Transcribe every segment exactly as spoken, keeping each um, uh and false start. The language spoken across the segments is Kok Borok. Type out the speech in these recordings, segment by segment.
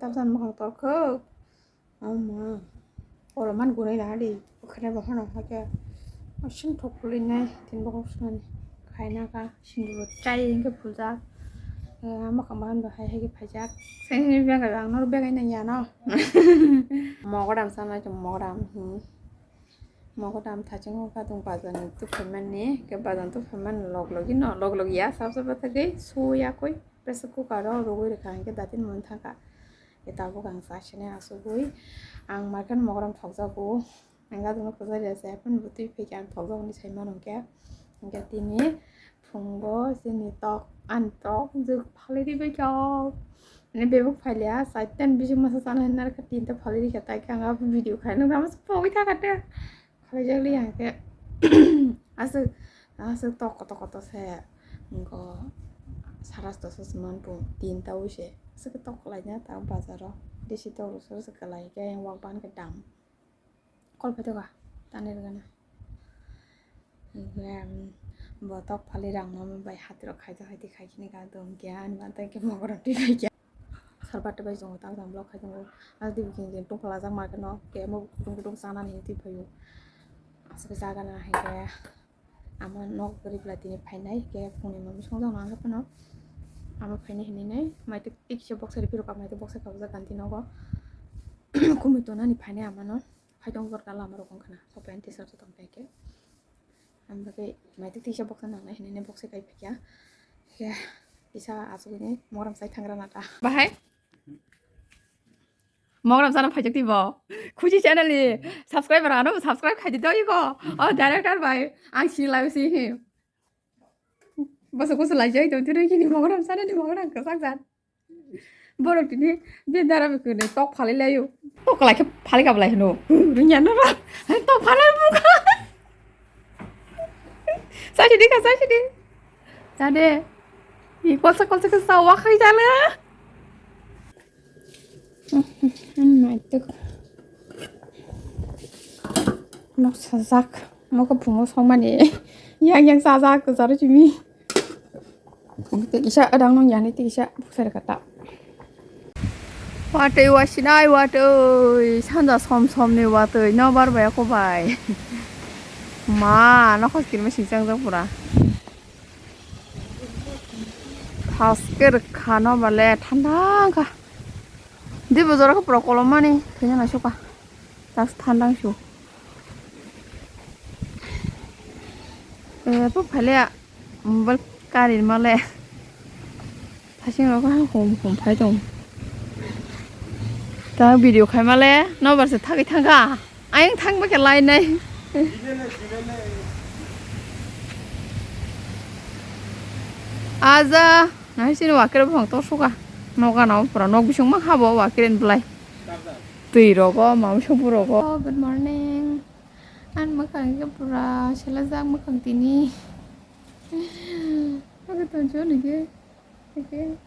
Tabsan bwkhak torkho. Ama. Oro man gunai na di. Bukhare bahano hake. Asing thok puli nai. Tin bokol sani. Khaina ka. Sindu chai hingke phuljak. Eh, ama kang bahan bahai hake phaijak. Seni bega ang nor bega nang ya no. Mogodam sana chum mogodam. Hmm. Mogodam thachingo kadung bazar ni tuphaimani. Ke bazar tuphaimani log logi no. Log logi ya sab sab thagwi. Su ya koi. Pressure cooker o rwgwi rwkha hinkhe datin mung thangkha. Tabuk ang sa sini asugwi ang market mogorom thokjago. Ang gadangno kwchari se phano bo twi phaikhe ang thokjago hinwi sai mano hinkhe. Hinkhe tini phungo chini tok ani tok jwk phalwi rwbaikha. Ani bebak phailiya chaita ni bising masa chana hinwi narwkha tinta phalwi rikha tai khe ang abo video khainw rama se pogwi thangkha te. Khalaijakli ang khe aswk, aswk tok kotor kotor se wngkha sara dosa se manpung tinta wi se aswk tok khlaina ta bazaro desi tok rok se kwlai khe ayang wak ban khe dam kol phai toka tani rwgana. Hinkhe, um, bo tok phalwi rang ma bai hati rok khaijak hai twi khai khini ga dong khe ani mantha khe mogorom twi phai khe. Sar bata bai chwngo tak jang block khai tongo. Aro tei bwkhe tongphalajak market no kemo kutung kutung chanani hinwi twi phaio. Aswk jaga na hinkhe ama nok reply tini phainai hinkhe phone ni mami songjakno ang phano ama phainai hinwi nai maitok tikisa box riphi rwkha maitok box khabjak ganti nogo. Kumui tonani phainai ama no phaitong jor ta lama rok wngkha na sopani tisar tong khe. Ang bagwi maitok tikisa box nangnai hinwi box kai phikya. Kisa asugini mogram sai thangra nata. Bahai? Mogram sana phaijak tibo. Khusi channel ni subscriber ano subscribe khai di to iko. Oh, director bai. Ang si lai si hi. Boso kusu lai jai to tiro kini mogram sana ni mogram kasak jan. Borok tini bini dara bwkwnwi tok phalwi laio. Tok lai khe phalwi kha bolai hino. Rwngya no ra. Tok phalai bukha. Saisi di kha, saisi di. Tade. Ni kolsa kolsa khe sa wa khai jale. Naituk. Nok sajak. Mokhe phungo songmani. Yang yang sajak kwcharo chimi. Tei kisa adang nung yani tei kisa buksai kata. Watwi wasinai watwi sanja som som ni watwi no bar bai ako bai. Ma no khos kirma sing chang jang pura. Khas ke rwkha no bale thanda kha. Di bojor khe pura kolom mani thanya na suka. Tas thandang su. Eh, po phale mobile karir male. Thasing rok ha hum hum phai tong. Ta video khai male nobar se thagwi thangkha. Ayang thang ba khe lai nai. Aja, nai sini wakir bwphang to suka. Noga na pura nok bising ma habo wakir en blai. Twi rogo, mama songpu rogo. Oh, good morning. Ang mwkhang khe pura selajak mwkhang tini. Ang tonso nige. Oke.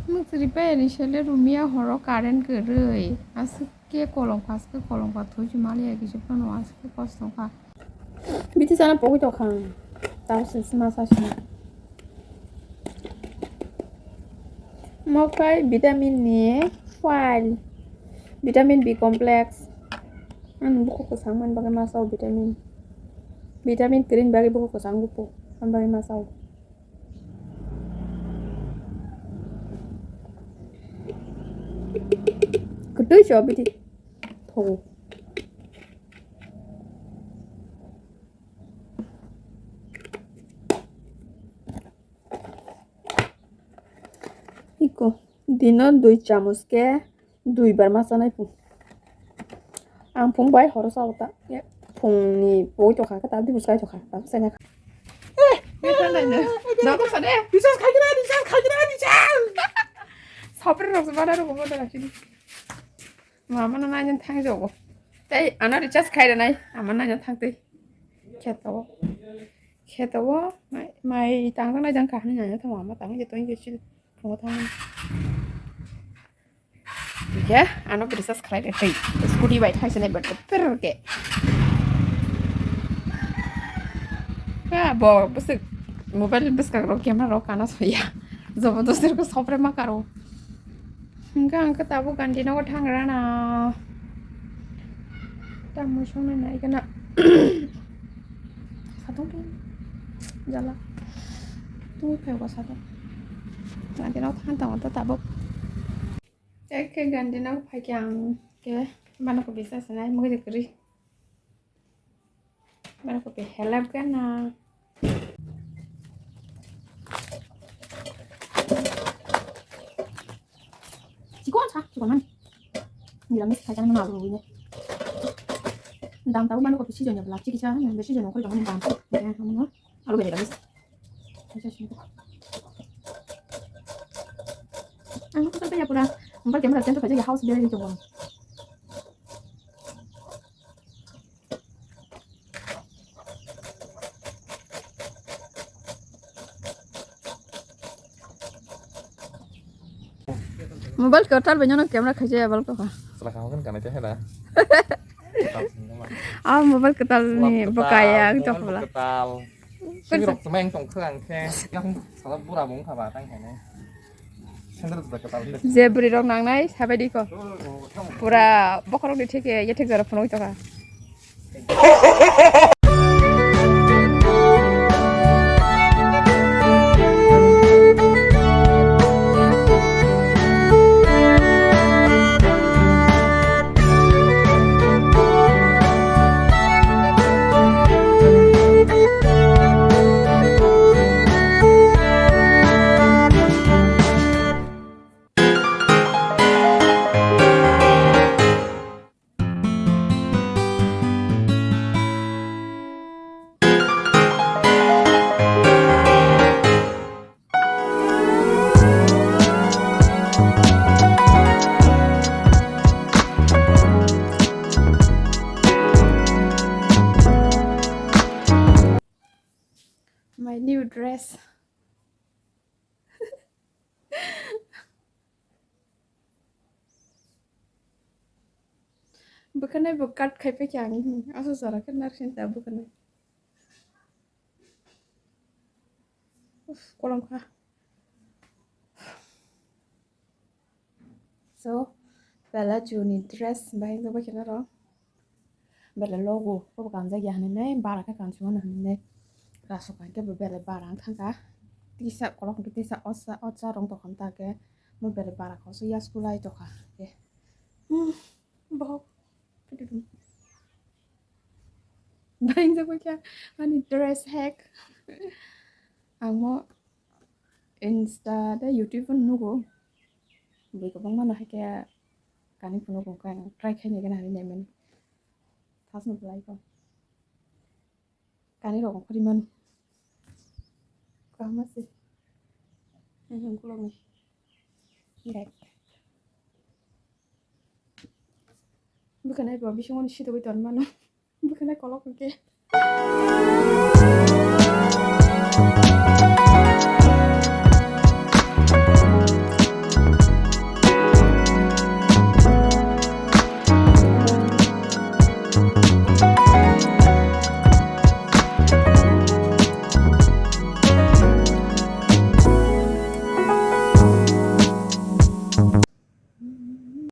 Mwkhang repair ni sele rumia horo current kwrwi. Aswk ke kolom kha, aswk ke kolom kha, thuji maliya kisa phano aswk ke kosto kha. Biti sana pogwi tokha. Tao se sima sa sima. Mo khe vitamin ni file, vitamin B complex. Ang bukhuk kwchang man bagwi ma sao vitamin. Vitamin kwrwini bagwi bukhuk kwchang buphuk man bagwi ma sao. Kwtwi se o biti thogo. Iko dino dui chamus khe dui bar ma chanai phung. Ang phung bai horo sao ta. Phung ni poi tokha khe ta dibus kai tokha ta sai na. Recharge khai kira, recharge khai kira, recharge. Sopre rok se bana rok mo da sini. Mama no nai thang jogo. Tei ano recharge khai nai. Ama nai thang tei. Kheto. Kheto mai tang nai jang kahani nai thang mama tang je to inge sil. Phungo thang. Khe ano recharge khlai de tei. Scooty bai thang sene bet per ke. Ha bo bwswk mobile bwskang rok camera rok kana soya. Jobo dosir ko sopre ma karo. Hwnkhe ang khe tabuk gandhi nogo thangrana. Tamo songna nai gana. Satung tong. Jala. Tungwi phai bo satung. Gandhi nogo thang tongo to tabuk. Ekke gandhi nogo phai khe ang khe mano ko bisa sanai mui de kri. Mano ko pe helap gana. Chikon sa, chikon man. Niramis khai jani mano alu ne. Dam tabu mano ko pe sijon ya bla, chiki cha, be sijon ko jani dam. Ya, mano alu be niramis. Ang ko pe ya pura. Ang ba camera center ka ya house be ni to. Mobile kwtal bai nono camera khaijaya bal kokha. Chwla kha hokhen kanai te hela. Ah, mobile kwtal ni bwkaya ang chokla. Kwtal. Simi rok chumai ang tongkha ang khe. Yang sala bura bung kha ba tang khainai. Sandal juta kwtal hwnde. Je bwrwi rok nangnai sabai di ko. Pura bokhorok ni theke yethek jora phunuk tokha. My new dress. Bwkhanai bo cut khai paikha ang, aswk jora khe narwkhe ta bwkhanai. Uff, kolom kha. So, bela June ni dress bahai wngwi khe naro. Bela logo, obo kanjak ya hinwi nai, bara khe kanchwmano hinwi nai. Rasuk hai khe bo bela bara wng thangkha. Tisa kolok hwnkhe tisa ocha, ocha rong tongkha ta khe. Mo bela bara khe oso yasku lai tongkha khe. Hmm, bohok. Bahai wngwi khe ani dress hack. Ang mo Insta tei YouTube o nugo. Bui kwbangma no hai khe kani phunuk wngkha ang try khaina gana hinwi naimani. Thasno belai kho. Kani rok ongkhorwi mano. Kaham se. Ang ukulokni. Dek. Bwkhanai bo bisingoni sitogwi ton mano. Bwkhanai kolok hwnkhe.